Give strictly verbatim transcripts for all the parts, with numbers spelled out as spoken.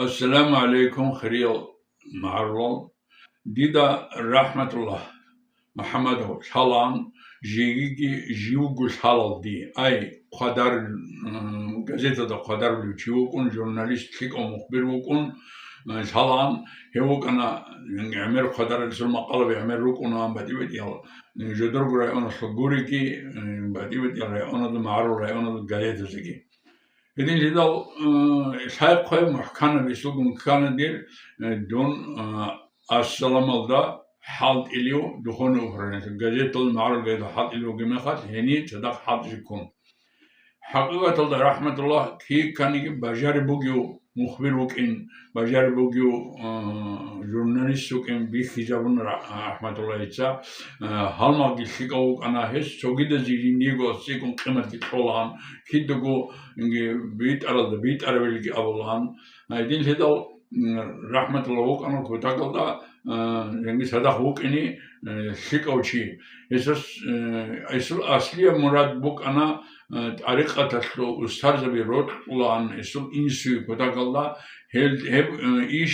Ассаламу гӀалайкум, хириял магӀарулал. Дида РахӀматуллагь МухӀаммадов лъалаан, жегиги живго лъалал дие. Ай, хъвадар-, м, газеталда хъвадарулев чи вукӀун, журналист, лъикӀав мухбир вукӀун, м, лъалаан, гьев вукӀана, м, гӀемер хъвадаралъул макъалаби гӀемер рукӀунаан батӀи-батӀиял, м, жодорго районалъул гуриги, м, батӀи-батӀиял районалда, магӀарул районалда газетазеги. Гьединлъидал, э, лъай-хъвай мухӀканаб исулгун ккана дир, э, дун, э, Ассаламалда хӀалтӀилев духовный управление, газетал магӀарул гайда хӀалтӀилев вугеб мехалъ, гьениб цадахъ хӀалтӀизе ккун. ХӀакъикъаталда, РахӀматуллагь, кигӀан кканиги бажариб бугев мухбир вукӀин, бажариб бугев, э, журналист вукӀин бихьизабун ра-, РахӀматуллагьица, э, гьалмагъги лъикӀав вукӀана, гьес цогидазе жиндиего цӀикӀкӀун къиматги кьолаан, кидаго инги битӀаралда битӀарабилги абулаан. Гьединлъидал, м, РахӀматуллагь вукӀана кутакалда, э, инги цадахъ вукӀине, э, лъикӀав чи. Гьесас, э, гьесул аслияб мурад букӀана, э, тӀарикъаталъул устарзаби рокьулаан гьесул инсуе кутакалда, гьел, гьеб, э, иш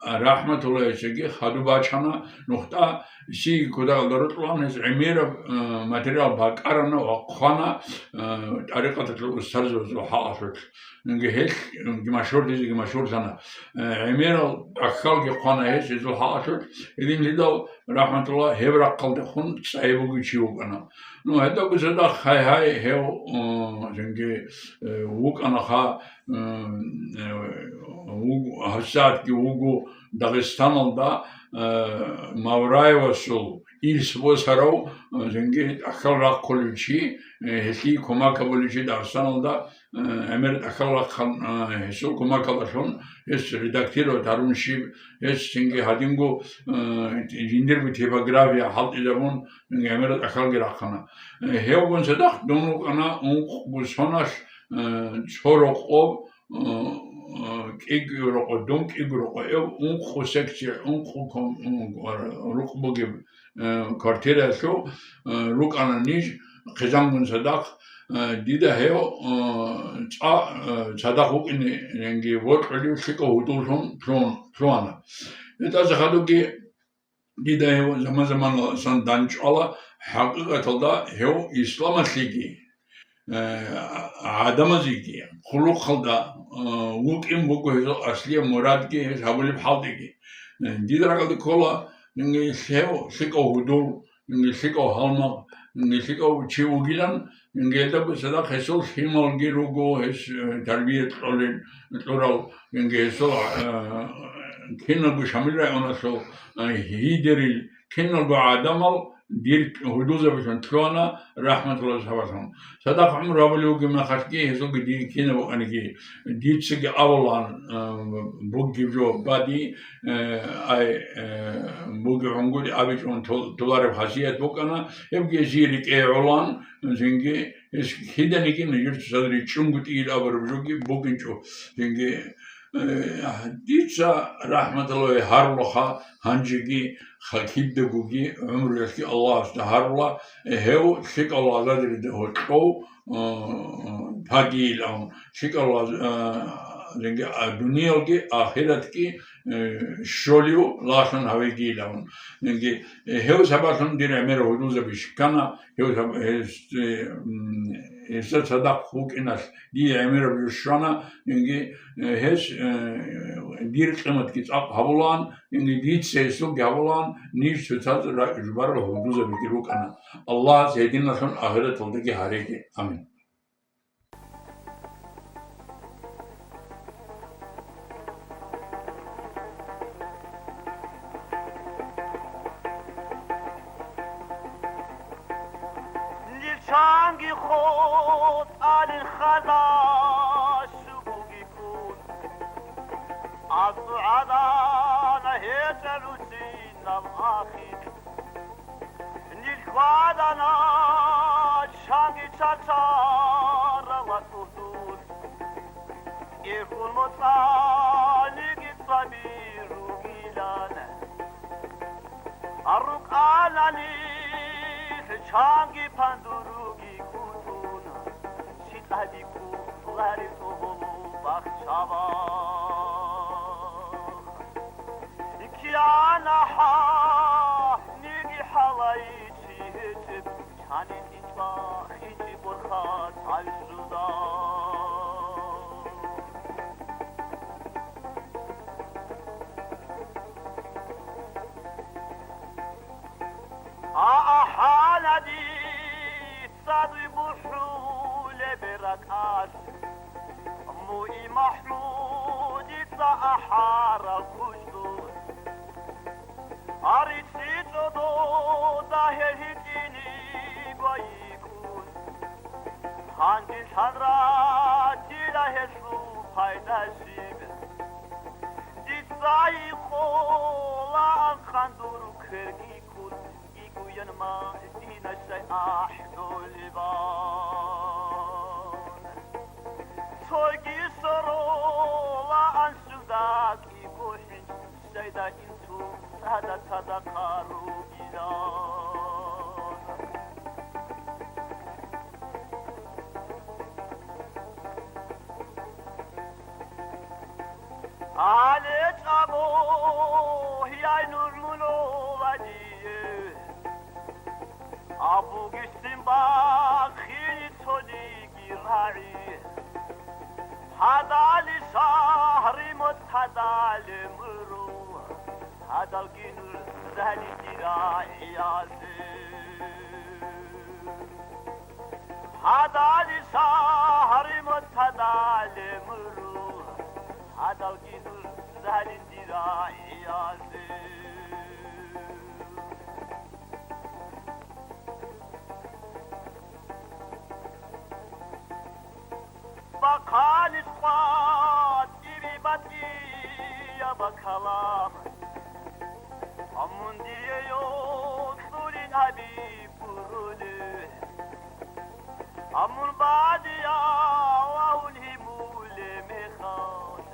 РахӀматуллагьицаги хадуб бачана, нухда сиги кутакалда рокьулаан гьес гӀемераб, э, материал бакӀарана ва хъвана, э, тӀарикъаталъул устарзабазул хӀакъалъулъ. Инги гьелъ, инги машгьурлъизеги машгьурлъана. Э, гӀемерал тӀахьалги хъвана гьес гьезул хӀакъалъулъ. Гьединлъидал, РахӀматуллагь, гьеб рахъалдехун цӀайи бугев чи вукӀана. Ну, гьедабго цадахъ гьай-гьай гьев, э, жинги, э, вукӀанаха, м, э, вуг-, гьабсагӀатги вуго Дагъистаналда, э, Мавраевасул ирс босарав, э, жинги тӀахьал рахъулев чи, э, гьелъие кумак гьабулев чи Дагъистаналда, э, гӀемер тӀахьал рахъан, э, гьесул кумакалдалъун гьес редактировать гьарун щиб, гьес цинги гьадинго, э, жиндирго типография хӀалтӀизабун, гӀемер тӀахьалги рахъана. Э, гьевгун цадахъ дун вукӀана ункъго соналъ, э, цо рокъоб, э, э, кӀиго рокъо дун, кӀиго рокъо гьев, ункъо секция, ункъо ком-, ун-, рукъ бугеб, э, квартираялъув, э, рукӀана ниж, хъизангун цадахъ, э, дида гьев, э, цӀа-, э, цадахъ вукӀинеги вокьулев лъикӀав гьудуллъун лъугьун-, лъугьана. ГьетӀазе хадубги дида гьев заман-заманаласан дандчӀвала, хӀакъикъаталда гьев исламалъеги, э, гӀадамазеги хъулухъалда, э, вукӀин буго гьезул аслияб мурадги гьез гьабулеб хӀалтӀиги. Э, дида ракӀалде ккола, м, гьев лъикӀав гьудул, м, лъикӀав гьалмагъ, м, лъикӀав чи вугилан, м, гьелдабго цадахъ гьесул лъималги руго, гьес, э, тарбия кьолел, кьурал, м, гьесул, э, киналго Шамил районалъул, э, гьидерил, киналго гӀадамал дир гьудулзабилъун лъугьана, РахӀматуллагьица гьабалъун. Цадахъ гӀумру гьабулев вугеб мехалъги, гьезулги дие кинаб букӀаниги, дицаги абулаан, э, бугеб жо бади, э, ай, э, бугеб гӀунгури абичӀун тол-, толареб хасият букӀана, гьебги жий рекӀее гӀолаан, жинги гьес киданиги нужер цоцазда ричӀчӀунго тӀийил абураб жоги букӀинчӀо, жинги Э, дица РахӀматуллагьи гьарулаха, гьанжеги ха-, кидагоги гӀумруялъги Аллагьасда гьарула, гьев лъикӀав лагъзадерида гьоркьов, э, пагийилан, лъикӀав лагъз-, э, зенги, а, дуниялги ахиратги, э, щолев лагълъун гьавегийилан. Зенги, э, гьев сабаблъун дир гӀемер гьудулзаби щиккана, гьев саб-, гьес, э, м, гьесда цадахъ вукӀиналъ дие гӀемераб жо щвана, инги, э, гьес, э, дир къиматги цӀакъ гьабулаан, инги дица гьесулги гьабулаан, ниж цоцазда ра-, жубарал гьудулзабиги рукӀана. Аллагьас гьединалъун ахираталдаги гьареги. Амин. Нилъ чанги хутӀанин хадалъ бугиккун, асул гӀадан гьечӀеб руцинаб ахир. Нилъ хьвадана чанги чачарала тӀудул, кӀиркьун моцӀалиги цӀаби ругилан. РукӀана нилъ чанги пандуруги кутӀун, щитӀаби кколареб тӀубул бахчабаз. ахӀарал кучӀдур. АрицӀичӀого дагьел гьитӀине гвайикӀун. Гьанже лъан ратила гьелъул пайда щиб. Дица гьикъолаан хъандур кверги ккун, гьикъуян Мадина щай ахӀдолебан. Цоги соролаан суда кӀиго хӀинчӀ, щайда инсул цада цадахъ ругилан. Гьале чӀаго, гьияй нур муно вадие. Абугищин бахъине цониги рагӀи. Гьадали шагьри моцӀ, гьадали мурул, гьадалги нур рагьани дир рагӀиялъе. Гьадали шагьри моцӀ, гьадали мурул, гьадалги нур рагьани дир рагӀиялъе. Бахъанилъ къватӀире батӀияб калам, амун дие йокьулин гьаби гурони. Амун бадияв вагьун гьимулеб мехалъ,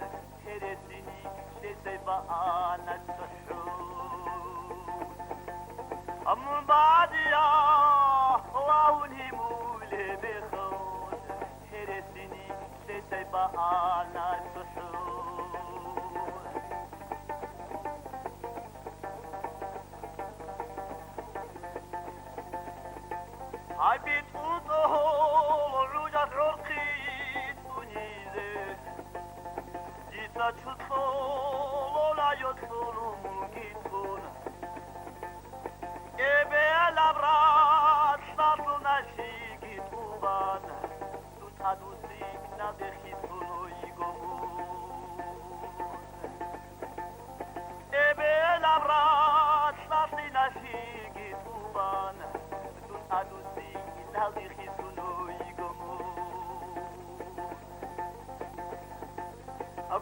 гьересине лъезе баана цохӀо. Амун бадияв вагьун гьимулеб мехалъ, гьересине лъезе баана цохӀо. Гьаб битӀун тӀогьол гӀужал гӀурхъи цӀунизе, дица чу кьолола йокьулун мунги тун. Эбелаб ралъдалъун налъиги тӀубан, дун тӀадвуссиналде хисун йиго мун. Эбелаб ралъдалъун налъиги тӀубан, дун тӀадвуссиналде хисун йиго мун.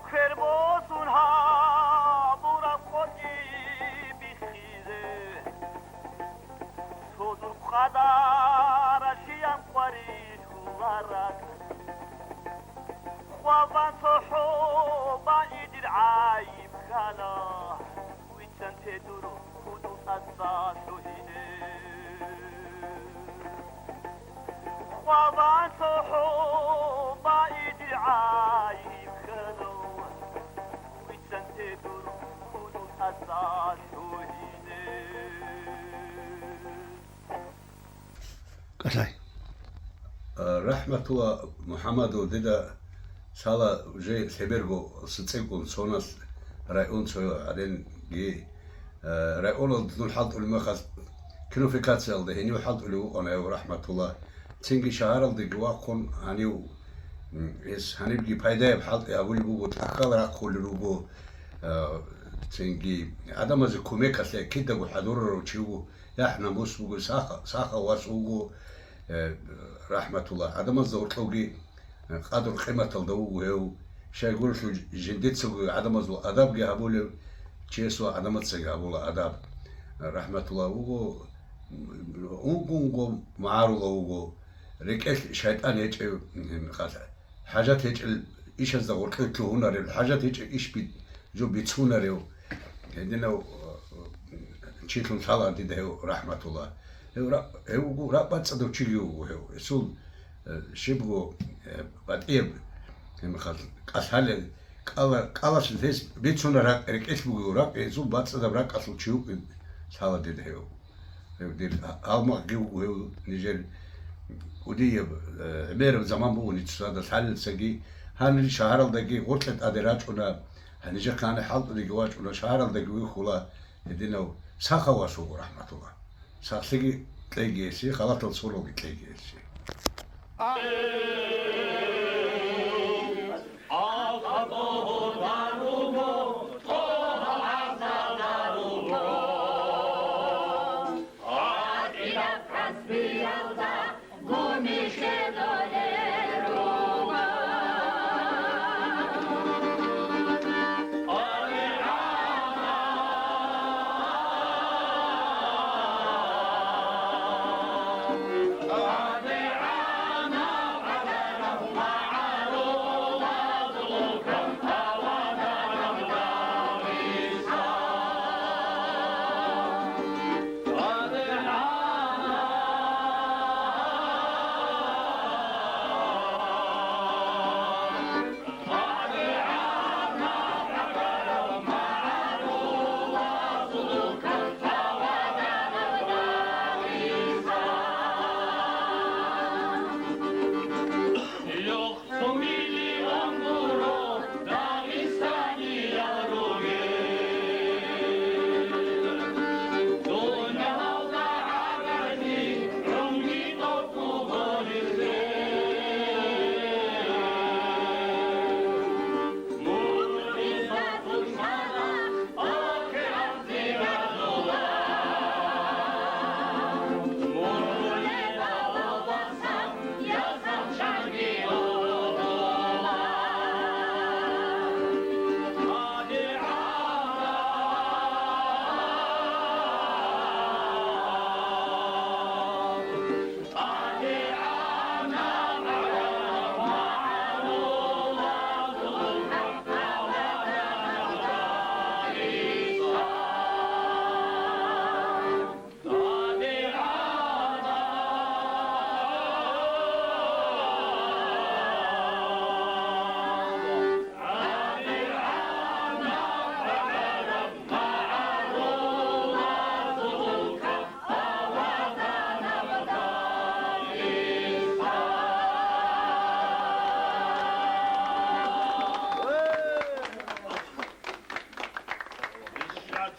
Квер босун гьабураб къотӀи биххизе, цо дур къадаралъеян къварилъула ракӀ. Хвалбан цохӀо баидир гӀайиб ккана, вицан те дур худул тӀаса лъугьине. Хвалбан цохӀо баидир гӀайиб ккана, вицан те дур худул тӀаса лъугьине. КӀалъай. А, РахӀматулла МухӀаммадов, дида лъала уже лъеберго цецӀекӀун соналъ район цо гьаренги, а, районалда дун хӀалтӀулеб мехалъ кинофикациялда гьенив хӀалтӀулев вукӀана гьев, РахӀматулла. Цинги шагьаралдаги вахъун гьанив, м, гьес гьанибги пайдаяб хӀалтӀи гьабулеб буго, тӀахьал рахъулел руго, а, цинги гӀадамазе кумекалъе кидаго хӀадурарав чи вуго. ЯхӀ-намус буго, сахав, сахав вас вуго, э, рахӀматулла. ГӀадамазда гьоркьовги, э, къадру-къиматалда вуго гьев. Щайгурелъул жиндицаго гӀадамазул адабги гьабулев, чиясул гӀадамацаги гьабула адаб. РахӀматулла вуго, м, унго-унго магӀарула вуго. РекӀелъ шайтӀан гьечӀев, м, хӀажат гьечӀел ишазда гъоркье лъугьунарев, хӀажат гьечӀел иш би-, жо бицунарев, гьединав, э, чилъун лъала дида гьев, рахӀматулла. Гьев ра-, гьев вуго ракӀбацӀцӀадав чиги вуго гьев. Гьесул, э, щибго, э, батӀияб, гьеб мехалъ кӀалъалел, кӀала-, кӀалалъ гьес бицунараб ракӀ, рекӀелъ бугев ракӀ, гьесул бацӀцӀадаб ракӀалъул чи вукӀин лъала дида гьев. Гьев дир гьалмагъги вуго гьев нижер кӀудияб, э, гӀемераб заман буго нижеда лъалелцаги, гьанир шагьаралдаги гъоркье тӀаде рачӀуна, гьанижехъа гьанир хӀалтӀулеги вачӀуна, шагьаралдаги вихьула гьединав сахав вас вуго, рахӀматулла. Сахлъиги кьейги гьесие, халатал суралги кьейги гьесие. Алхъа тӀогьол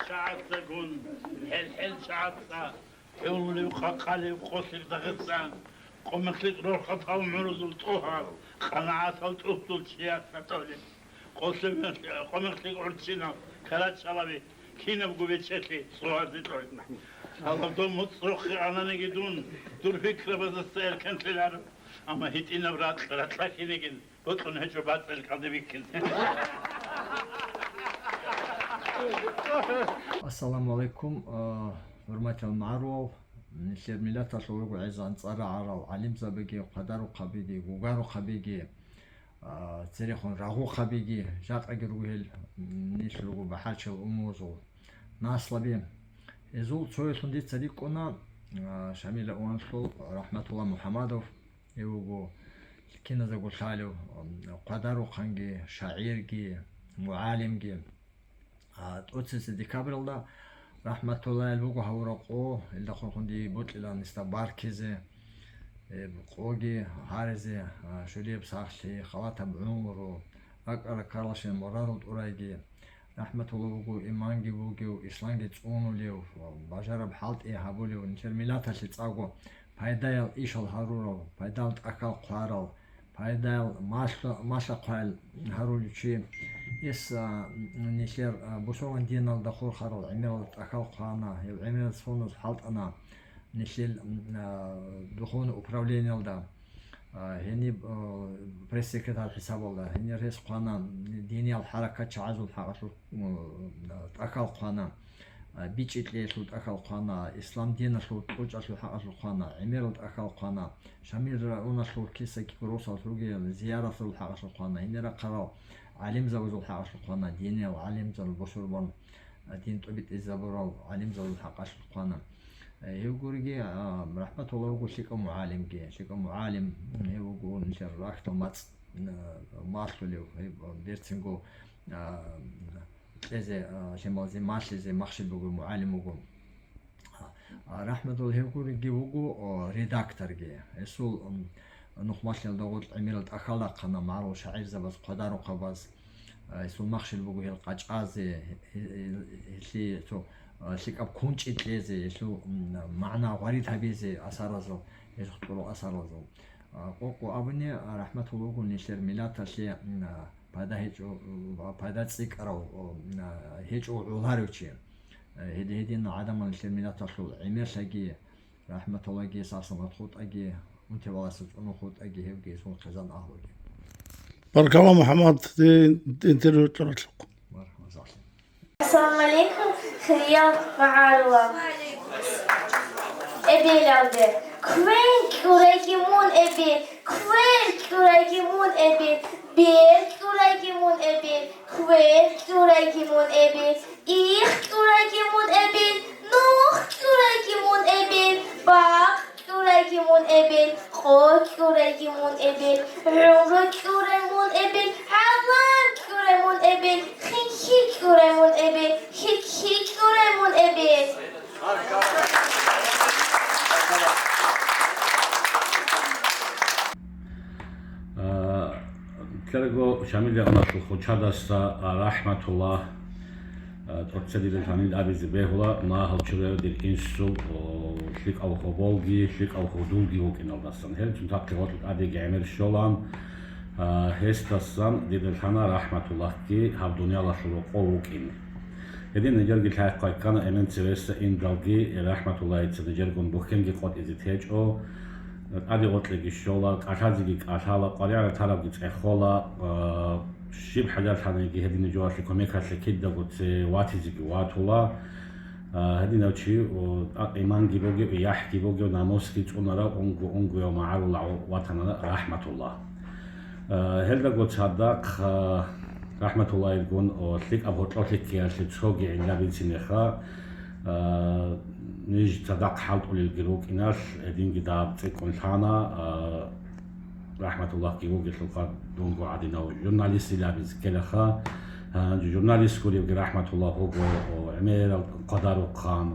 ЧагӀацагун, хӀел-хӀел чагӀаца, хӀурулев, къакъалев, къосеб Дагъистан, къумехлъи рорхатал гӀумрузул тӀугьал, къанагӀатал тӀухьдул чияс гьатӀолеб. Къосеб, къумехлъи гӀурччинал, карачалави, кинабго бечелъи цӀугьазе тӀолеб. Гьалаб дов муцӀ рохе ананиги дун, дур пикрабаздаса эркенлъиларо, амма гьитӀинаб ракь ракьалъинигин, бокьун гьечӀо бацӀил кӀалдибиккизе. Ассаламу алейкум, а, хӀурматиял магӀарулал, нилъер миллаталъул руго гӀезегӀан цӀар рагӀарал гӀалимзабиги, хъвадарухъабиги, гугарухъабиги, а, церехун рагъухъабиги, жакъаги руго гьел, м, нилъ руго бахӀарчиял умумузул наслаби. Гьезул цоялъун дица рикӀкӀуна, а, Шамилра уналъул РахӀматулла МухӀамадов. Гьев вуго киназего лъалев, м, хъвадарухъанги, шагӀирги, мугӀалимги. А, тӀоцебесеб декабралда РахӀматуллагьил буго гьавураб къо, илдахун дие бокьила нилъеда баркизе, э, къоги гьаризе, а, щулияб сахлъи, халатаб гӀумру, ракӀарал ккаралщинаб мурадал тӀурайги. РахӀматулла вуго иманги бугев, исламги цӀунулев, бажараб хӀалтӀи гьабулев, нилъер миллаталъе цӀакъго пайдаял ишал гьарурав, пайдал тӀахьал хъварал, пайдаял малъа-, малъа-хъваял гьарулев чи. Гьес, а, нилъер, а, бусурман диналда хурхарал гӀемерал тӀахьал хъвана, гьев гӀемерал соназ хӀалтӀана нилъел, м, а, духовный управлениялда. А, гьениб, а, пресс-секретарь хӀисабалда, гьенир гьес хъвана, диниял хӀаракат чагӀазул хӀакъалъулъ, м, тӀахьал хъвана, а, бичӀчӀи кьеялъул тӀахьал хъвана, ислам диналъул кьучӀалъул хӀакъалъулъ хъвана, гӀемерал тӀахьал хъвана, Шамилра уналъул киса-кӀикӀросал ругел зияраталъул хӀакъалъулъ хъвана, гьенир рахъарал гӀалимзабазул хӀакъалъулъ хъвана, диниял гӀалимзабаз бусурман, а, дин тӀобитӀизабурал гӀалимзабазул хӀакъалъулъ хъвана. Э, гьев гуриги, а, РахӀматулла вуго лъикӀав мугӀалимги. ЛъикӀав мугӀалим, гьев вуго нилъер рахьдал мацӀ, а, малъулев, гьев, а, берцинго, а, кьезе, а, лъималазе малъизе махщел бугев мугӀалим вуго. А, а, РахӀматулла гьев гуриги вуго, а, редакторги. Гьесул, м, нухмалъиялда гъоркь гӀемерал тӀахьал рахъана магӀарул шагӀирзабаз, хъвадарухъабаз. А, гьесул махщел буго гьел къачӀазе, гье-, гье-, гьелъие цо, а, лъикӀаб кунчӀи кьезе, гьелъул, м, магӀна гъварид гьабизе асаразул, гьезухъ кьурал асаразул. А, къокъ абуни, а, РахӀматулла вуго нилъер миллаталъе, м, а, пайда гьечӀо, а, пайда цӀикӀкӀарав, а, гьечӀо гӀоларев чи. А, гьедин-гьедин гӀадамал нилъер миллаталъул гӀемерлъаги, РахӀматуллагьги, сахлъамат хутӀаги, унтебаласа цӀунун хутӀаги, гьевги гьесул хъизан агьлуги. Баркала, МухӀаммад, дин интервью кьуралъухъ. МархӀба, сахлъи. Ассаламу алейкум, хириял магӀарулал. Эбелалде. Квер кьурайги мун эбел, квер кьурайги мун эбел, бер кьурайги мун эбел, квер кьурайги мун эбел, их кьурайги мун эбел, нух кьурайги мун эбел, бакъ кьурайги мун эбел, къо кьурайги мун эбел, гӀумру кьурай мун эбел, гӀалам кьурай мун эбел, хинхи кьурай мун эбел, хикхи кьурай мун эбел. А, кьерго Шамилра уналъул хъучадаса, а, РахӀматулла, а, тӀоцебе дир гьанил абизе бегьула, магьал чураяв дир инсул, о, лъикӀав гьоболги, лъикӀав гьудулги вукӀиналдасан. Гьел цунтахъе гъоркь тӀадеги гӀемер щолан, а, гьесдасан дида лъана РахӀматуллагьги гьаб дуниялалъул рокъов вукӀин. Гьедин нижерги лъай-хъвай ккана, эмен цевеса индалги, РахӀматуллагьица нижергун бухьенги къотӀизе течӀо, тӀаде гъоркьеги щола, кӀалъазеги кӀалъала, къваригӀараб тарабги цӀехола, а, щиб хӀажатлъаниги гьедин жоялъе кумекалъе кидаго це ватизеги ватула. А, гьединав чи, о, а, иманги бугев, яхӀги бугев, намусги цӀунарав, унго-унгояв магӀарулав ватана РахӀматуллагь. Э, гьелдаго цадахъ, э, РахӀматуллагьилгун, о, лъикӀаб гьоркьоблъи ккеялъе цоги гӀилла бицинеха, э, ниж цадахъ хӀалтӀулелги рукӀиналъ, гьединги дагьаб цӀикӀкӀун лъана, э, РахӀматуллагьги вугелъулха дунго гӀадинав журналистил абизе ккелаха. Э, журналист гуревги РахӀматуллагь вуго, о, гӀемерал къадарухъан,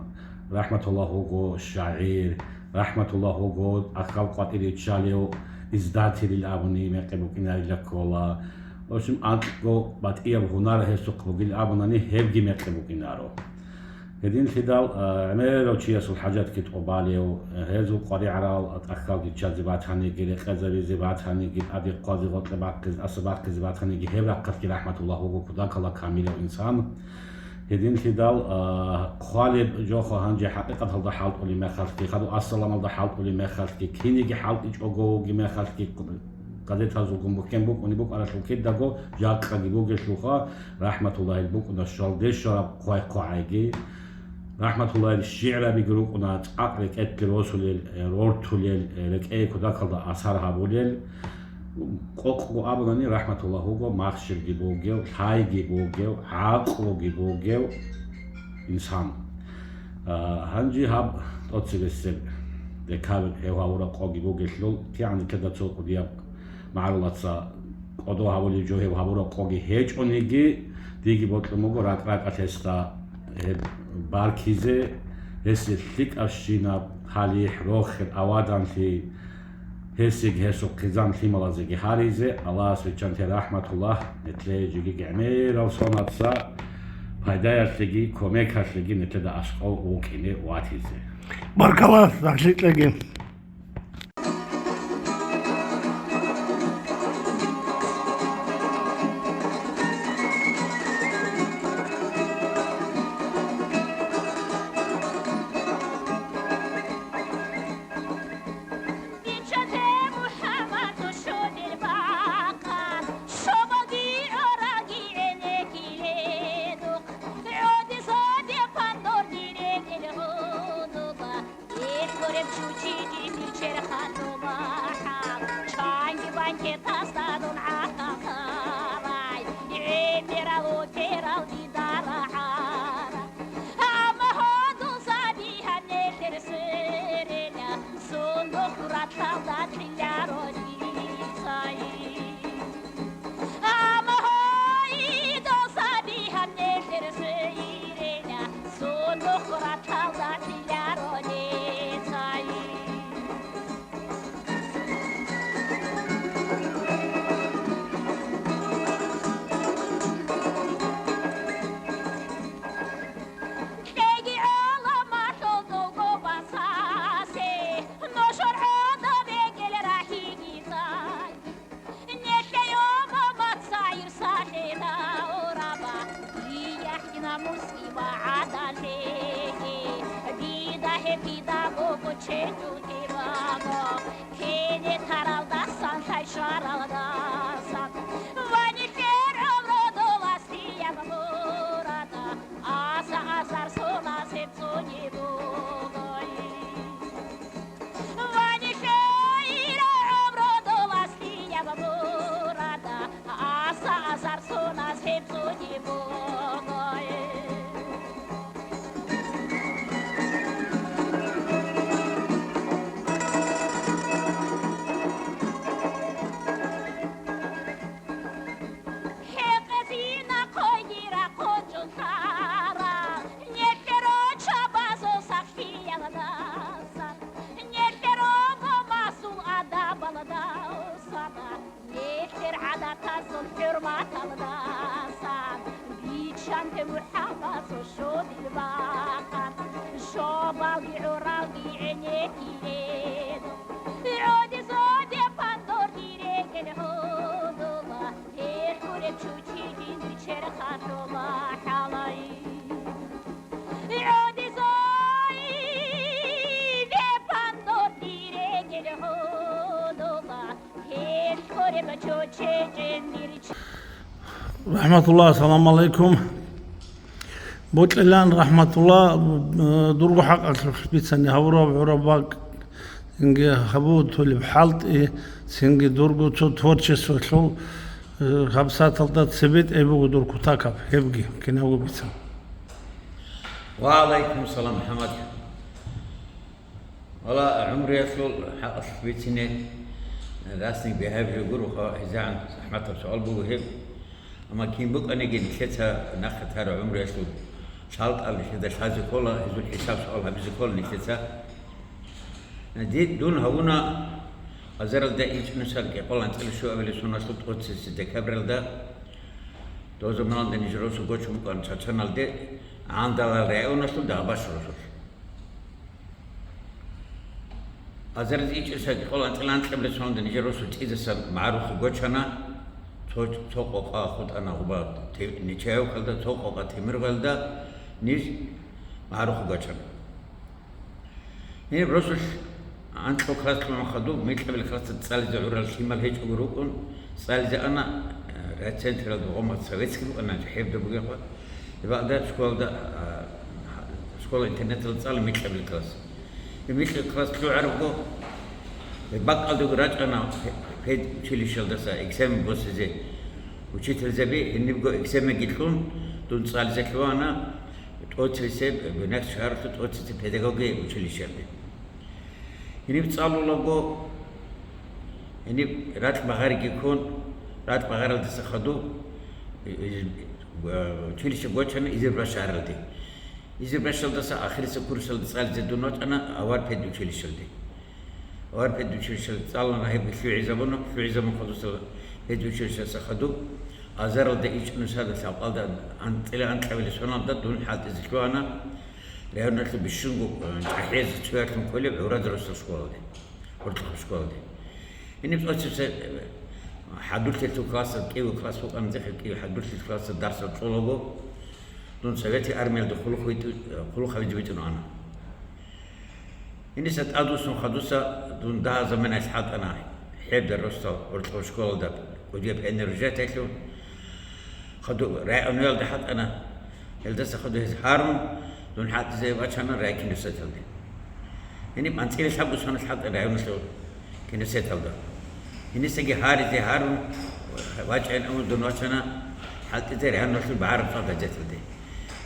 РахӀматуллагь вуго шагӀир, РахӀматуллагь вуго ахал къватӀире чӀалев издателил абуни мекъи букӀинарила ккола. В общем, анкьго батӀияб гьунар гьесухъ бугил абунани гьебги мекъи букӀинаро. Гьединлъидал, а, гӀемерав чиясул хӀажатги тӀубалев, гьезул къваригӀарал тӀахьалги чӀезе батаниги, рекъезабизе батаниги, тӀаде хъвазе, гъоркье бахъизе, тӀаса бахъизе батаниги, гьеб рахъалъги рахӀматуллагь вуго кутакалда камилав инсан. Гьединлъидал, а, хъвалеб жо гьанже хӀакъикъаталда хӀалтӀулеб мехалъги, хадуб ассаламалда хӀалтӀулеб мехалъги, кинеги хӀалтӀичӀого вугеб мехалъги, газетазулгун бухьен букӀунеб букӀаралъул кидаго жакъаги бугелъулха, рахӀматуллагьил букӀуна щвалде щвараб хъвай-хъвагӀайги. РахӀматуллагьил шигӀрабиги рукӀуна цӀакъ рекӀелъе росулел, э, рортулел, э, рекӀее кутакалда асар гьабулел. Къокъго абунани, рахӀматуллагь вуго махщелги бугев, лъайги бугев, гӀакълуги бугев инсан. А, гьанже гьаб тӀоцебесеб декабрь гьев гьавураб къоги бугелъул, кигӀан нилъеда цо кӀудияб магӀарулаца кӀодо гьавулев жо гьев гьавураб къоги гьечӀониги, диги бокьун буго ракӀ-ракӀалъ гьесда гьеб баркизе, гьесие лъикӀабщинаб талихӀ, рохел, аваданлъи, гьесиеги гьесул хъизан-лъималазеги гьаризе. Аллагьас виччанте рахӀматуллагь, нилъее жеги гӀемерал сонаца пайдаялъеги кумекалъеги нилъеда аскӀов вукӀине ватизе. Баркала, рахликьеги. Гьеб гуреб чучи жиндир черхалъула хӀал, чанги банкеталда дун гӀахъалай, гӀемерал утерал дида рагӀара. Амма гьодул саби гьанелъер сверила, сундухъ раталда лъиларо дицай. Амма гьайдо саби гьанелъер сверила, сундухъ раталда лъиларо дицай. Кьеги гӀаламалъул дулго васасе, нушер гӀодобе гел рахӀиги цай. Нилъее умумат сайир сахлъи давраба, дияхь намуси ва гӀадалъеги, дида гьеб дида буго чедуги ваго, кире таралдасан, лъай щваралдасан, ва нилъер гӀумру долас дияб мурада, аса асар сунас гьеб цӀуни бугой. Ва нилъер гӀумру долас дияб мурада, аса асар сунас гьеб цӀуни бугой. ХӀекъезина хъойги рахъун чӀун лъарал, нилъер руччабазул сахлъиялдасан, нилъер умумасул адабалдасан, нилъер гӀадатазул хӀурматалдасан, биччанте МухӀаммадасул щодил бакъан, щобалги гӀуралги гӀенеккилел. ГӀодизабе пандор дирегел гьудула, гьелъулеб чучи жиндир черхалъула хӀалай. ГӀодизабе пандор дирегел гьудула, гьелъулеб чучи жиндир. РахӀматуллагь, ассаламу гӀалайкум. Бокьилан, рахӀматуллагь, э, дурго хӀакъалъулъ бицани гьавураб гӀураб бакӀ, цинги гьабулеб хӀалтӀи, цинги дурго цо творчестволъул, э, гьабсагӀаталда цебетӀей буго дур кутакаб, гьебги кинабго бицан. Ва гӀалайкум салам, МухӀаммад. Вала, гӀумруялъул хӀакъалъулъ бицине, дасник бигьаяб жо гуро, хӀизагӀан захӀматаб суал буго гьеб. Амма кин букӀаниги, нилъеца нахъе тараб гӀумруялъул лъалкӀал нилъеда лъазе ккола, гьезул хӀисаб-суал гьабизе ккола нилъеца. Ди-, дун гьавуна азаралда инчӀнусал кӀикъоялда анцӀила щуабилеб соналъул тӀоцебесеб декабралда, доза муналда ниж росу гочун букӀана Чачаналде, Гьандалал районалъул Дагъбаш росулъ. Азарилъ ичӀоса кӀикъоялда анцӀила анкьабилеб соналда нижер росулъ цӀидасан магӀарухъе гочана, цо, цо къокъа хутӀана гъуба Те-, Нечаевкалда, цо къокъа Темиргъалда ниж магӀарухъе гочана. Гьеб росулъ анкьго класс лъугӀун хадуб, микьабилеб классалда цӀализе гӀурал лъимал гьечӀого рукӀун, цӀализе ана, э, райцентралда гъомал советский букӀана, гьебда бугеб къо-, гьебалда школалда, а, школа-интернаталда цӀала микьабилеб класс. Гьеб микьабилеб класс лъугӀарабго, гьеб бакӀалдаго рачӀана пе-, педучилищалдаса экзамен босизе. Учительзаби гьенибго экзаменги кьун, дун цӀализе лъугьана. ТӀоцебесеб, Буйнакск шагьаралъул тӀоцебесеб педагогия училищеялде. Гьениб цӀалулаго, гьениб ракь багъариги ккун, ракь багъаралдаса хадуб, э, э, училище гочана Изербаш шагьаралде. Изербашалдаса ахирисеб курсалда цӀализе дун вачӀана авар педучилищалде. Авар педучилищалде цӀалана, гьеб лъугӀизабуна, лъугӀизабун хадуса педучилищалдаса хадуб, азаралда ичӀнусада лъабкъалда анцӀила анкьабилеб соналда дун хӀалтӀизе лъугьана, районалъул бищунго, э, чӀахӀиязе цоялъун кколеб гӀуразарусаб школалде, гьоркьохъеб школалде. Гьениб цӀоцебесеб, э, хӀадурлъиялъул классалда, кӀиявго класс букӀана, цехе кӀиявго хӀадурлъиялъул классалда дарсал цӀулаго, дун советский армиялда хъулухъ витӀу-, хъулухъ гьабизе витӀун ана. Гьениса тӀадвуссун хадуса дун дагьаб заманаялъ хӀалтӀана, гьеб дарсал гьоркьоб школалда кӀудияб гьенир ружатайлъун. Хадуб районалда хӀалтӀана, гьелдаса хадуб гьез гьарун, дун хӀалтӀизе вачана райкинусияталде. Гьениб анцӀила лъабго соналъ хӀалтӀана районалъул кинусияталда. Гьенисаги гьаризе гьарун вачӀайин абун дун вачана хӀалтӀизе районалъул багӀараб цо газеталде.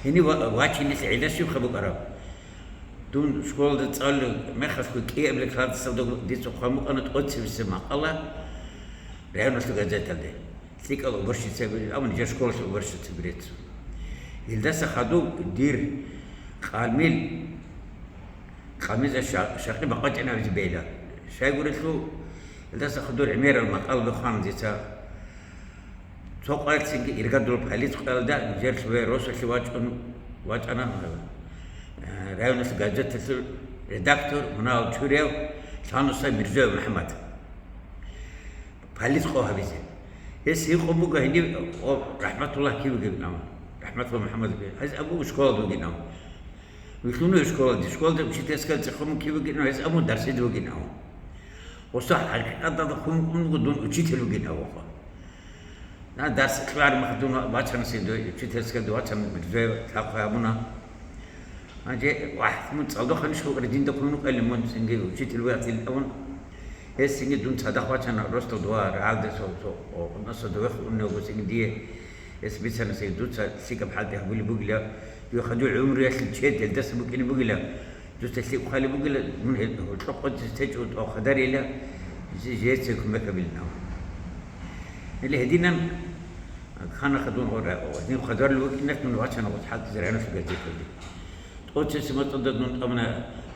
Гьенив ва-, вачиналъ гӀилла щибха букӀараб? Дун школалда цӀалулеб мехалъго кӀиабилеб классалда дица хъван букӀана тӀоцебесеб макъала районалъул газеталде. ЛъикӀал уборщицаби, амма нижер школалъул уборщицаби реццун. Илдаса хадуб дир къамил, къамиза ша-, шакъи бакъвачӀинабизе бейла. Щайгурелъул, илдаса хадуб гӀемерал макъалаби хъвана дица. Цо къоялъ цинги иргадул полицӀ къоялда нижер лъугӀи росулъе вачӀун вачӀана, э, районалъул газеталъул редактор, мунагьал чурияв Лъанусай Мирзоев МухӀаммад. ПолицӀ къо гьабизе. Гьес гьикъун буго гьенив, о, РахӀматуллагь кив вугеб нав? РахӀматуллагь МухӀаммад вугев. Гьез абун школалда вугин нав. Вилълъуна школалде. Школалда учительская цӀехун кив вугин нав? Гьез абун дарсида вугин нав. Гъоса хӀакъикъаталда хъун-, хъун буго дун учитель вугин нав, ваха. На, дарс кьар махадун вачана сидой, учительская вачана Мирзоев лъабхъ гьабуна. Гьанже, вагь, мун цӀалдохъанищ вукӀари, динда хъун вукӀали мун цинги учитель вугатил абун. Гьес цинги дун цадахъ вачана, ростал дуа рагӀалде со, со, о, со довехъ унев буго цинги дие. Гьес бицана цинги, дуца лъикӀаб хӀалтӀи гьабулеб бугила, дуе хадур гӀумруялъул чед гьелдаса букӀине бугила, дуца лъикӀ хъвалеб бугила, мун гьел гьоркьоб къотӀизе течӀо тӀо хъадарила, жеце кумек гьабилин абун. Гьеле гьединан Хана хадун гъора, гьадин хъадарулев вукӀиналъ мун вачана гъоз хӀалтӀизе районалъул газеталде. ТӀоцебесеб мацӀалда дун тӀамуна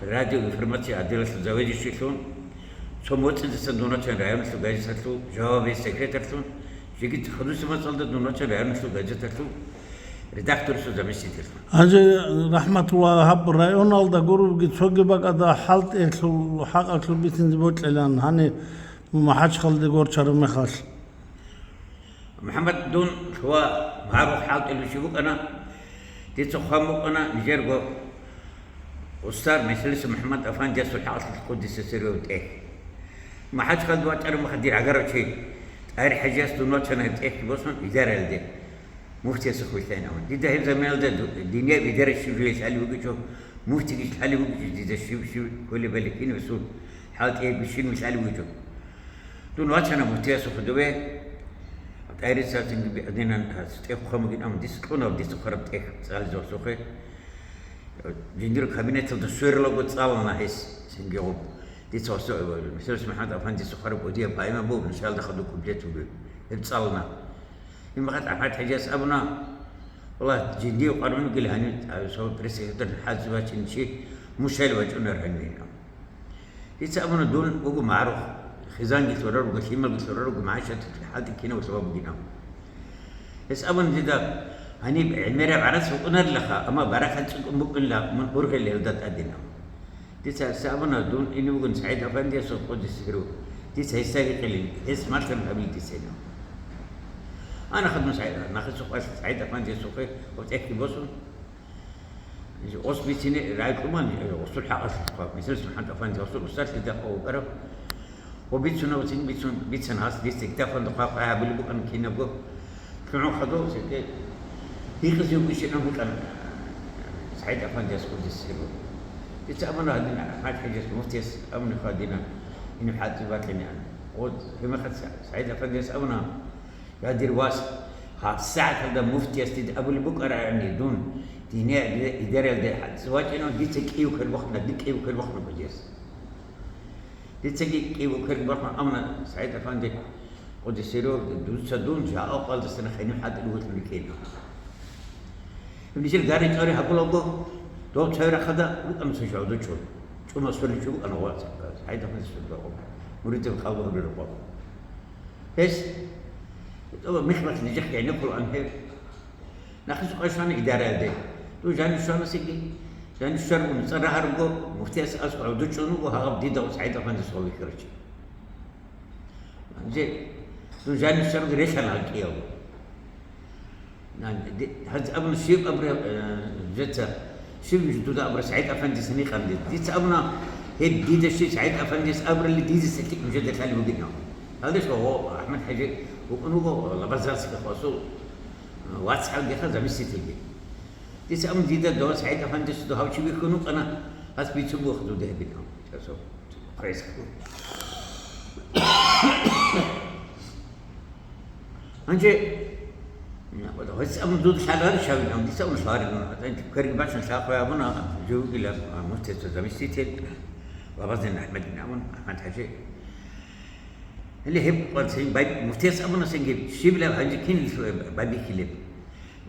радиоинформация отделалъул заведующийлъун, цо моцӀидасан дун вачана районалъул газеталъул жавабияв секретарьлъун, жеги хадусеб мацӀалда дун вачана районалъул газеталъул редакторасул заместительлъун. Гьанже, РахӀматуллагь, гьаб районалда гуребги цоги бакӀалда хӀалтӀиялъул хӀакъалъулъ бицинзе бокьилан, гьаниб МахӀачхъалде горчараб мехалъ. МухӀаммад, дун лъугӀа, магӀарухъ хӀалтӀулев чи вукӀана. Дица хъван букӀана нижерго устар Мисалиса МухӀаммад Афандиясул хӀакъалъулъ къуддиса сирругьу тӀехь. МахӀачхъалде вачӀараб мехалъ дир гӀагарав чи ТӀагьир-хӀажияс дун вачана гьеб тӀехьги босун идараялде, муфтиясухъ вилълъайин абун. Дида гьеб заманалда ду-, динияб идара щиб жо лъалеб бугеб жо, муфтигищ лъалеб бугеб жо, дида щиб, щиб кколебали кинабасул хӀалтӀи гьеб бищун лъалеб бугеб жо. Дун вачана муфтиясухъе дове, ТӀагьирица цинги бигӀадинан, гьас тӀехь хъван бугин, амма дица кьуна, дица хъвараб тӀехь цӀализе гьасухъе. Жиндир кабинеталда сверлаго цӀалана гьес цинги гъоб. Дица гьасу-, Мисалиса МухӀаммад Афандияс хъвараб кӀудияб поэма буго, нусиялда хадуб куплет буго. Гьеб цӀалана. Гьеб мехалъ АхӀмад-хӀажияс абуна, валлагь, жиндие къваригӀун вугила гьанив, а, цо пресс-секретарь хӀалтӀизе вачӀинчи, мун щайила вачӀунар гьанив гьанав. Дица абуна, дун вуго магӀарухъ, хизанги лъурал руго, лъималги лъурал руго, магӀишаталъе хӀалтӀи кинаб лъугьа бугин абун. Гьес абуна дида, Гьаниб гӀемераб гӀарац букӀунарилаха, амма баракат цӀукӀун букӀунила мун ургъел гьелда тӀадинаб. Дица гьесда абуна, дун ине вугин СагӀид-Афандиясул, къуддиса сирругьу. Дица гьесда гьикъилин, гьес малъараб гьабилин дица гьениб. Ана хадуб СагӀид, нахъисухъе СагӀид-Афандиясухъе ва тӀехьги босун, ос бицине рагӀи кьуман, гъосул хӀакъалъулъха, мисал, СухӀмат-Афандиясул усталъи дакъа вукӀараб. Ва бицуна, ва цин бицун, бицана гьас, дица диктофонда хъвай-хъвай гьабулеб букӀана кинабго. ЛъугӀун хадуб цере гьикъизе вугищинан гьикъана СагӀид-Афандияс, къуддиса сирругьу. Дица абуна гьадин АхӀмад-хӀажияс, муфтияс абуна гьадинан, гьениб хӀалтӀи бакьине ана. Ва гьебмехалъ СагӀид-Афандияс абуна, я дир вас, гьабсагӀаталда муфтияс дида абулеб букӀарабани дун, диния идаралде хӀалтӀизе вачӀинав, дица кӀиго квер бахъуна, дир кӀиго квер бахъуна гьудияс. Дицаги кӀиго квер бахъун абуна, СагӀид-Афанди, къуддиса сирругьу, дуца дун жакъа къвалдасана гьениб хӀалтӀи вугьулъун рикӀкӀина. Гьеб нижер гьари-чӀвари гьабулаго, дов цояв рахъалда рукӀана цо жавдучӀун. ЧӀумал сверли чӀун букӀана гъо-, СагӀид-Афандияс сверли рокъоб, муридаз къалбагьулел рокъоб. Гьес, тӀоба михмахъ нижехъ гӀенеккулаан гьеб. Нахъисухъе щвана идараялде. Дун жанив щванасеги, жанив щваргун цӀар рагьарабго, муфтияс аскӀов гӀодов чӀун вуго, гьагъаб дида СагӀид-Афандияс гьав вихьарав чи. Гьанже дун жанив щваргун релълъана гьал кӀиялго. Нан, ди-, гьанже абуна, щиб абура, э, жеца, щиб дуда абура СагӀид-Афандияс гьаникъан дида? Дица абуна, гьеб дида щиб СагӀид-Афандияс абурали, дида лъикӀ нужеда лъалеб бугин абун. Гьалдаса гъо АхӀмад-хӀажи вукӀун вуго Лабазанскиялъул вацгӀалгиха заместительги. Дица абун, дида дова СагӀид-Афандиясда гьав чи вихьун вукӀана, гьас бицун буго дуда гьебин абун. Гьанже, гьес абун, дуда лъаларищ гьавин абун, дица абун, лъаларин абун. Кверги бачун лъалхъвай абуна, жо вугила, а, муфтиясул заместитель, Лабазин АхӀмадин абун, АхӀмад-хӀажи. Гьеле гьеб къварцин бай-, муфтияс абуна цинги, щибила гьанже кин байбихьилеб?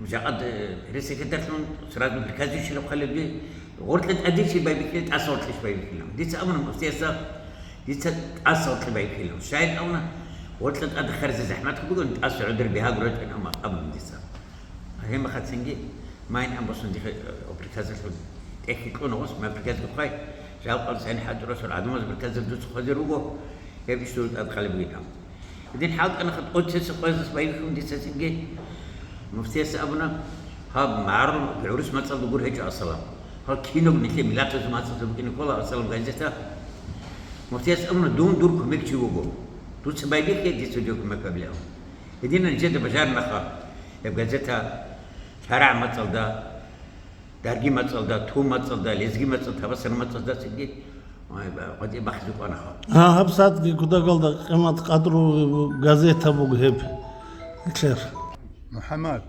Жакъа, э, пресс-секретарьлъун сразу приказ ищилаб хъалибги, гъоркье тӀаде чи байбихьила, тӀаса гъоркье чи байбихьила. Дица абуна муфтиясда, дица тӀаса гъоркье байбихьила. Щайин абуна, гъоркье тӀаде хъарзе захӀмат бугин, тӀаса гӀодор бигьа гурачӀин абун дица. Гьебмехалъ цинги майин ан босун дихъе, э, приказалъул тӀехьги кьуна гъос, май приказги хъвай, жал къварцин хӀатӀурасул гӀадамаз приказал дуца хъвазер руго, гьеб иш дур тӀад хъалеб бугин абун. Гьедин хӀалтӀана хатӀ оцеса къвезас байбихьун дица цинги. Муфтияс абуна, гьаб магӀарул гӀурус мацӀалда гур гьечӀо асалам. Гьал кинаб нилъе миллатазул мацӀалда букӀине ккола асалам газета. Муфтияс абуна, дун дур кумекчи вуго. Дуца байбихье, дица дуе кумек гьабилан. Гьединан нижеда бажаринаха гьеб газета шарагӀ мацӀалда, дарги мацӀалда, тун мацӀалда, лезги мацӀалда, табасар мацӀалда цинги, ай, ба-, гъватӀи бахъизе кӀванаха. Гьа, гьабсагӀатги кутакалда къимат-къадру газета буго гьеб. Нилъер. МухӀаммад,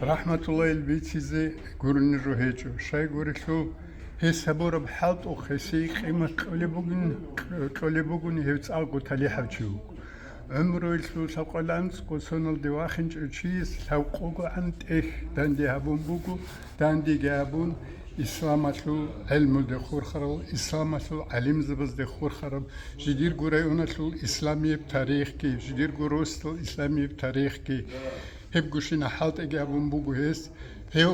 рахӀматуллагьил бицизе гурони жо гьечӀо. Щай гурелъул, гьес гьабураб хӀалтӀухъ гьесие къимат кьолеб бугин, кьолеб бугони гьев цӀакъго талихӀав чи вуго. ГӀумруялъул лъабкъоялда анцӀго соналде вахинчӀев чияс лъабкъогогӀан тӀехь данде гьабун буго, дандеги гьабун, исламалъул гӀелмуялде хурхарал, исламалъул гӀалимзабазде хурхараб, жидерго районалъул исламияб тарихги, жидерго росдал исламияб тарихги, гьебгощинаб хӀалтӀиги гьабун буго гьес. Гьев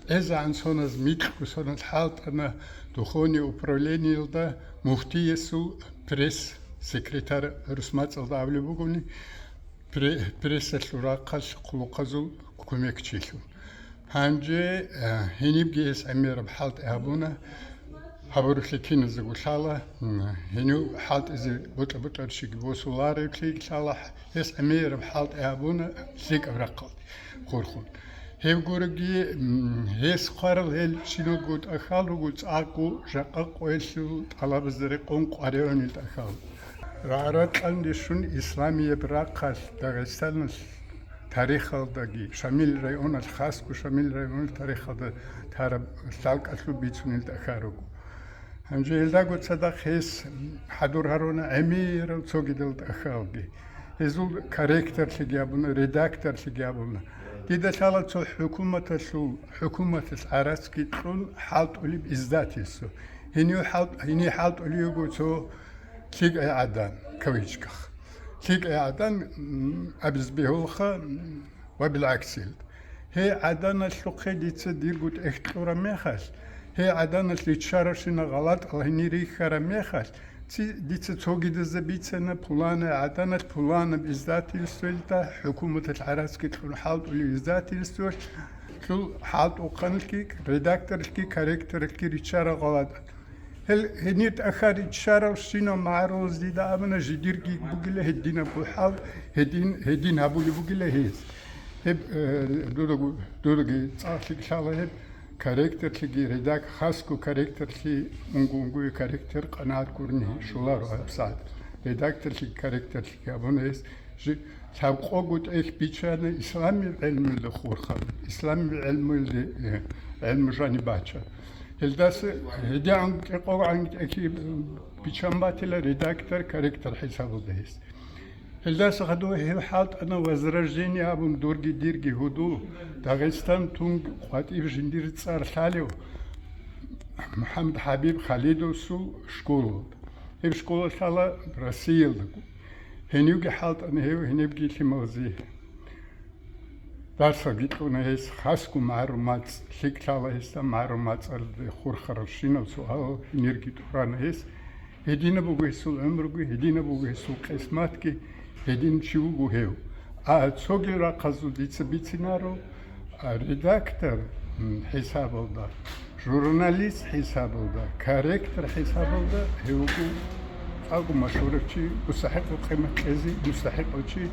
гӀезегӀан соназ, микьго соназ хӀалтӀана духовный управлениялда, муфтиясул пресс-секретарь, гӀурус мацӀалда абулеб бугони, пре-, прессалъул рахъалъ хъулухъазул кумекчилъун. Гьанже, э, гьенибги гьес гӀемераб хӀалтӀи гьабуна, гьабуралъе киназего лъала, м, гьенив хӀалтӀизе бутӀа-бутӀарщиги босуларевлъи лъала, гьес гӀемераб хӀалтӀи гьабуна лъикӀаб рахъалде хурхун. Гьеб гуроги, м, гьес хъварал гьел чиналго тӀахьал руго цӀакъго жакъа къоялъул тӀалабазда рекъон къваригӀунел тӀахьал. РагӀракьалде щун исламияб рахъалъ Дагъистаналъ тарихалдаги, Шамил районалъ, хасго Шамил районалъ тарихалда тараб лъалкӀалъул бицунел тӀахьал руго. Гьанже гьелдаго цадахъ гьес хӀадур гьаруна гӀемерал цогидал тӀахьалги. Гьезул корректорлъиги абуна, редакторлъиги абуна. Дида лъала цо хӀукуматалъул, хӀукуматалъ гӀарацги кьун хӀалтӀулеб издательство. Гьенив хӀалт-, гьенив хӀалтӀулев вуго цо лъикӀай гӀадан, кавычках. ЛъикӀай гӀадан, м, абиз бегьулха, м, ва билгӀаксил. Гьей гӀаданалъухъе дица дирго тӀехь кьураб мехалъ, гьей гӀаданалъ риччаравщина гъалатӀал гьенир рихьараб мехалъ, ци-, дица цогидазда бицана, пуланай гӀаданалъ пуланаб издательствоялда, хӀукуматалъ гӀарацги кьун хӀалтӀулев издательствоялъул хӀалтӀухъанлъги, редакторлъги, корректорлъги риччараб гъалатӀ. Гьел гьенир тӀахьар риччаравщинал магӀарулаз дида абуна, жидерги бугила гьединаб бухӀал, гьедин, гьедин гьабулеб бугила гьез. Гьеб, э, дудаго-, дудаги цӀакълъи лъала гьеб корректорлъиги, редак-, хасго корректорлъи, унго-унгое корректор къанагӀат гурони щоларо гьабсагӀат. Редакторлъиги корректорлъиги абуна гьес, жи-, лъабкъого тӀехь биччана исламияб гӀелмуялда хурхараб, исламияб гӀелмуялда, э, гӀелму жаниб бачараб. Гьелдаса гьедигӀан кӀикъогӀан тӀехь биччан батила редактор, корректор хӀисабалда гьес. Гьелдаса хадув гьев хӀалтӀана «Возрождение» абун дурги дирги гьудул, Дагъистан тун къватӀиб жиндир цӀар лъалев МухӀаммад ХӀабиб Халидовсул школалда. Гьеб школа лъала Россиялдаго. Гьенивги хӀалтӀана гьев гьенибги лъималазе. Дарсалги кьуна гьес, хасго магӀарул мацӀ, лъикӀ лъала гьесда магӀарул мацӀалде хурхаралщинал суал гьенирги тӀурана гьес. Гьединаб буго гьесул гӀумруги, гьединаб буго гьесул къисматги, гьедин чи вуго гьев. А цоги рахъазул дица бицинаро, а, редактор, м, хӀисабалда, журналист хӀисабалда, корректор хӀисабалда гьев вуго цӀакъго машгьурав чи, мустахӀикъав къимат кьезе мустахӀикъав чи.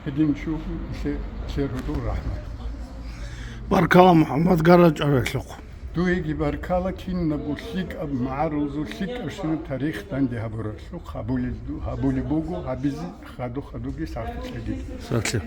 Гьедин чи вуго, нилъе, нилъер гьудул рахӀмат. Баркала, МухӀаммад, гьарачӀаралъухъ. Дуеги баркала, кинабго лъикӀаб магӀарулазул лъикӀабщинаб тарих данде гьабуралъухъ. Гьабулел ду-, гьабулеб буго, гьабизе хаду-хадуги сахлъи кьеги. Сахлъи.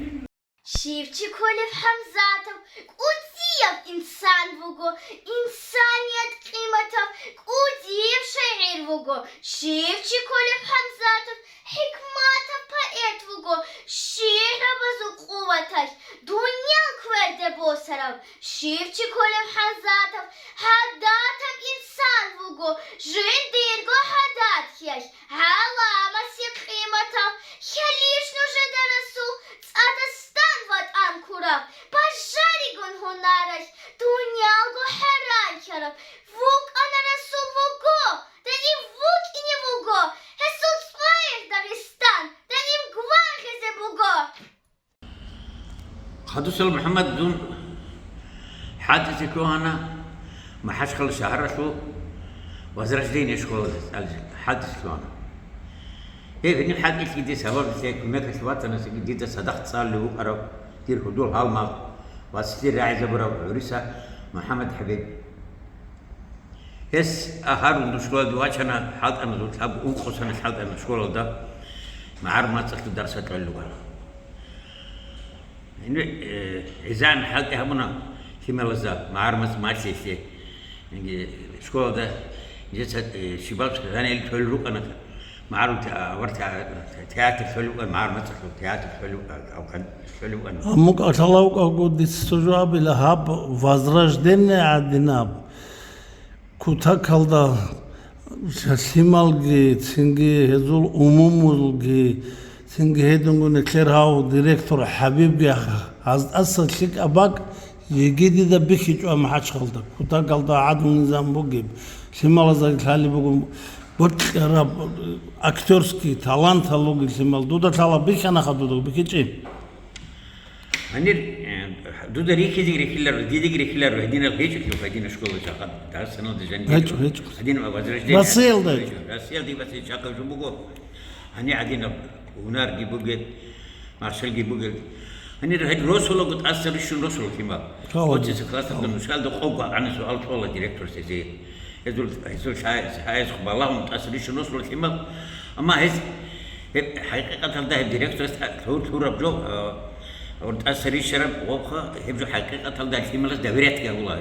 Щив чи кколев ХӀамзатов? КӀудияб инсан вуго, инсаният къиматав, кӀудияб шагӀир вуго. Щив чи кколев ХӀамзатов? ХӀикматав поэт вуго, шигӀрабазул къуваталъ дуниял кверде босарав. Щив чи кколев ХӀамзатов? ГӀадатаб инсан вуго, жиндирго гӀадаталъ гӀаламасе къиматав. Хьалищ нужеда, Расул, цӀадасан ватӀан ккурав, бажаригун гьунаралъ дуниялго хӀаранлъарав. ВукӀана Расул вуго, даим вукӀине вуго, гьесул цӀваялъ Дагъистан даим гвангъизе буго. Хадусал МухӀаммад, дун хӀалтӀизе лъугьана МахӀачхъала шагьаралъул Возрождение школалда хӀалтӀизе лъугьана. Гьеб гьениб хӀалтӀилъиде сабаблъи кумекалъ ватанасеги дида цадахъ цӀалулев вукӀарав дир гьудул гьалмагъ ва цӀар рагӀизабурав ГӀуриса МухӀаммад ХӀабиб. Гьес агьарун школалде вачана, хӀалтӀана, лъабго-ункъо сана хӀалтӀана школалда, магӀарул мацӀалъул дарсал кьолел ругана. Гьениб, э, гӀезегӀан хӀалтӀи гьабуна лъималазда магӀарул мацӀ малъиялъе. Яги школалда нижеца, э, щибаб жаниялъ кьолел рукӀана. МагӀарул те-, авар те-, театр лъолев вукӀана, магӀарул мацӀалъул театр лъолев вукӀана, лъолев вукӀана. Амма кӀалъалев вукӀаго дица цо жо абила, гьаб Возрождение гӀадинаб кутакалда лъималги, цинги гьезул умумулги, цинги гьединго нилъер гьав директор ХӀабибги гьаз тӀаса лъикӀаб бакӀ Йигидида бихьичӀо МахӀачхъалда, кутакалда гӀадлу-низам бугеб, лъималаздаги лъалеб буго бокьараб актёрский талантал ругел лъимал. Дуда лъала бихьанаха, дуда бихьичӀеб. Гьанир, э, дуда рихьизеги рихьиларо, дидеги рихьиларо, гьединал гьечӀо, гьединал школа жагьад, Дагъистаналда жаниб гьечӀо, гьечӀо. Гьединал Возрождение. Россиялда гьечӀо. Россиялда гьеб бацин чахъаб жо буго. Гьанир гьадинаб гьунарги бугел, махщелги бугел. Гьанир гьел росулаго тӀаса рищун росула лъимал. Гьаваги. Оцеса классалда нушалда къого гьанир суал кьола директорасда гьезие. Гьезул, гьезул шай-, шайз балагьун тӀаса рищун росула лъимал. Амма гьез, гьеб, хӀакъикъаталда гьеб директорас тӀа-, лъур-, лъураб жо, а, гьур тӀаса рищараб гъобха, гьеб жо хӀакъикъаталда лъималаз довериятги гьабула.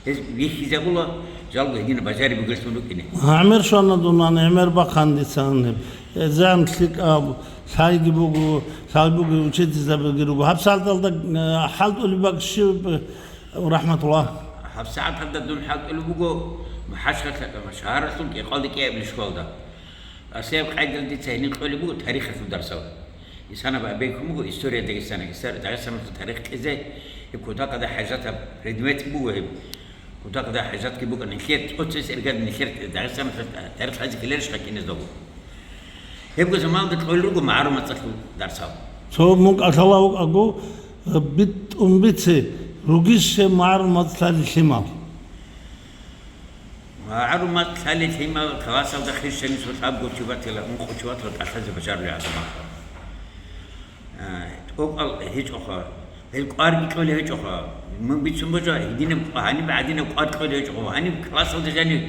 Гьез вихьизабула, жалго гьедина бажари бугелъун рукӀине. ГӀемер щвана дун, гӀемер бахъан дица гьаниб. Гьезан лъикӀаб, лъайги буго, лъай буго, учительзабиги руго. ГьабсагӀаталда, э, хӀалтӀулеб бакӀ щиб, э, рахӀматуллагь? ГьабсагӀаталда дун хӀалтӀулеб буго, МахӀачхъалъа-, шагьаралъул кӀикъоялда кӀиабилеб школалда. Асияб къайдал дица гьениб кьолеб буго тарихалъул дарсал. Исанаб абейкум буго история Дагестана, истор-, Дагестаналъул тарих кьезе, Кутакада хӀажатаб предмет буго гьеб. Кутакада хӀажатги букӀана. Нилъер тӀоцес эргад нилъер Дагъистаналъ тарихлъазе ккеларищха киназдаго? Гьебго заманалда кьолел руго магӀарул мацӀалъул дарсал. Цо мун кӀалъала вукӀаго, битӀун бице, ругищ гьеб магӀарул мацӀалъе лъимал? МагӀарул мацӀалъе лъимал классалда хищани цо лъабго чи ватила, ункъо чи ватила кӀалъазе бажарулел гӀадамал. А, тӀокӀал гьечӀоха, гьел кӀварги кьолел гьечӀоха. Мун бицун бажа, гьединаб кӀва-, гьаниб гӀадинаб кӀвар кьолел гьечӀоха. Гьаниб классалда жанив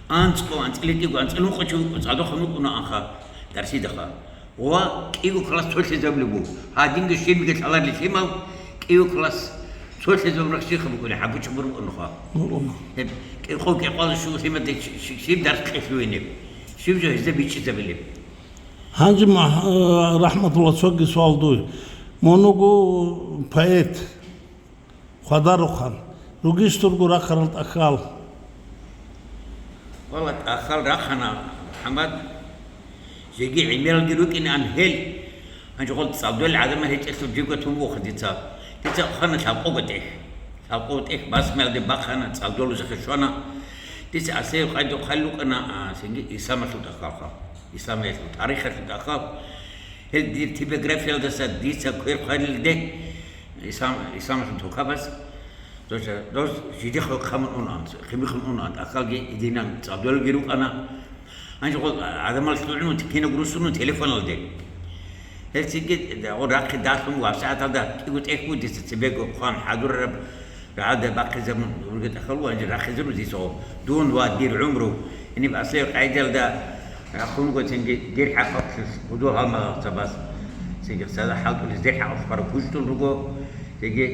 анцӀго, анцӀила кӀиго, анцӀила ункъо чи цӀадахъун вукӀуна анха, дарсидаха. Ва кӀиго класс цолъизабулеб буго. Гьадинги щибниги лъаларел лъимал кӀиго класс цолъизабун рахщиха букӀуна, хӀабучӀ бур букӀунха. Гьеб кӀикъо-кӀикъоялда щуго лъималде щи-, щи-, щиб дарс кьелъугьинеб? Щиб жо гьезда бичӀчӀизабилеб? Гьанже, МахӀ-, э, РахӀматулла, цоги суал дуй. Мун вуго поэт, хвадарухъан, ругищ дурго рахъарал тӀахьал? Валла, тӀахьал рахъана, МухӀаммад, жеги гӀемералги рукӀинегӀан гьел. Гьанже гъол цӀалдолел гӀадамал гьечӀелъул жибго тун вуха дица. Дица хъана лъабкъого тӀехь. Лъабкъого тӀехь басмаялде бахъана, цӀалдолазухъе щвана. Дица асияб къайда хъвалел рукӀана, а, цинги исламалъул тӀахьалха, исламиялъул тарихалъул тӀахьал. Гьел дир типографиялдаса дица квер хъвалелде, ислам-, исламалъул тукабаз, доз, доз жидехъ хъамун унаан, химихъун унаан, тӀахьалги идинан цӀалдолги рукӀана. Гьанже гъол гӀадамал лъугӀун кинаб русунун телефоналде. Гьел цинги гъо рахъи далъун вабсагӀаталда кӀиго тӀехь буго дица цебего хъван хӀадурараб рагӀалде бахъизабун ругел тӀахьал, гьанже рахъизе руго дица гъо. Дун ва дир гӀумру гьениб аслияб къайдалда рахъун руго, цинги дир хӀакъалъулъ гьудул-гьалмагъалцабаз, цинги цадахъ хӀалтӀулез дир хӀакъалъулъ бараб кучӀдул руго, цинги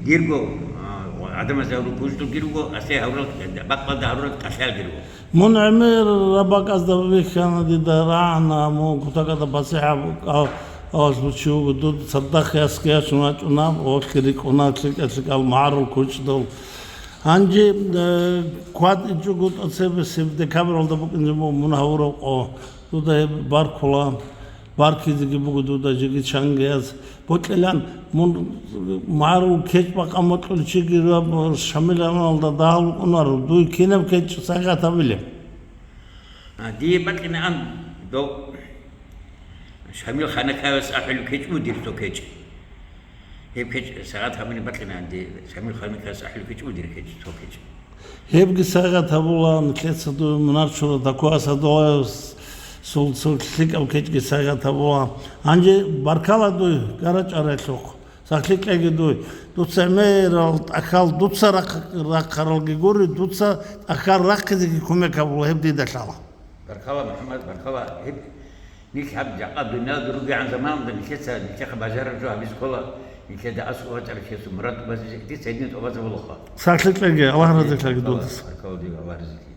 дирго, а, гӀадамаз гьавураб кучӀдулги руго, аслияб гьавурал, бакъалда гьавурал кӀалъаялги руго. Мун гӀемераб бакӀазда вихьана дида рагӀана, мун кутакада пасихӀаб кӀал-, кӀалалъул чи вуго, дуда цадахъ яс-ясун вачӀуна, гъолъги рикӀкӀуна лъикӀа-лъикӀал магӀарул кучӀдул. Гьанже, э, кватӀичӀого тӀоцебесеб декабралда букӀинчӀеб буго мун гьавураб къо. Дуда гьеб баркула, баркизеги буго дуда жеги чангияз. Бокьилан, мун магӀарул кечӀ бакъа бокьулев чиги ругеб Шамил раманалда дагьал вукӀунаро, дуе кинаб кечӀ сайигъат гьабилеб? А, дие бокьилаан дов Шамил Ханакаевас ахӀулеб кечӀ буго дир цо кечӀ. Гьеб кечӀ сайигъат гьабуни бокьилаан дие, Шамил Ханакаевас ахӀулеб кечӀ буго дир кечӀ, цо кечӀ. Гьебги сайигъат гьабула, нилъеца дуе мунагьал чураяв Дакуа Асадуллаевасул цо лъикӀаб кечӀги сайигъат гьабула. Гьанже баркала дуе гара-чӀараялъухъ. Сахлъи кьеги дуе. Дуца гӀемерал тӀахьал, дуца рахъ-, рахъаралги гури, дуца тӀахьал рахъизеги кумек гьабула, гьеб дида лъала. Баркала, МухӀаммад, баркала. Гьеб нилъ гьаб жакъа дуниялда ругегӀан заманалда нилъеца нилъехъа бажараб жо гьабизе ккола, нилъеда аскӀоб бачӀарав чиясул мурад тӀубазе, дица гьедин тӀубазабулаха. Сахлъи кьеги, Аллагь разилъаги дудаса. Баркала дие, Аллагь разилъи.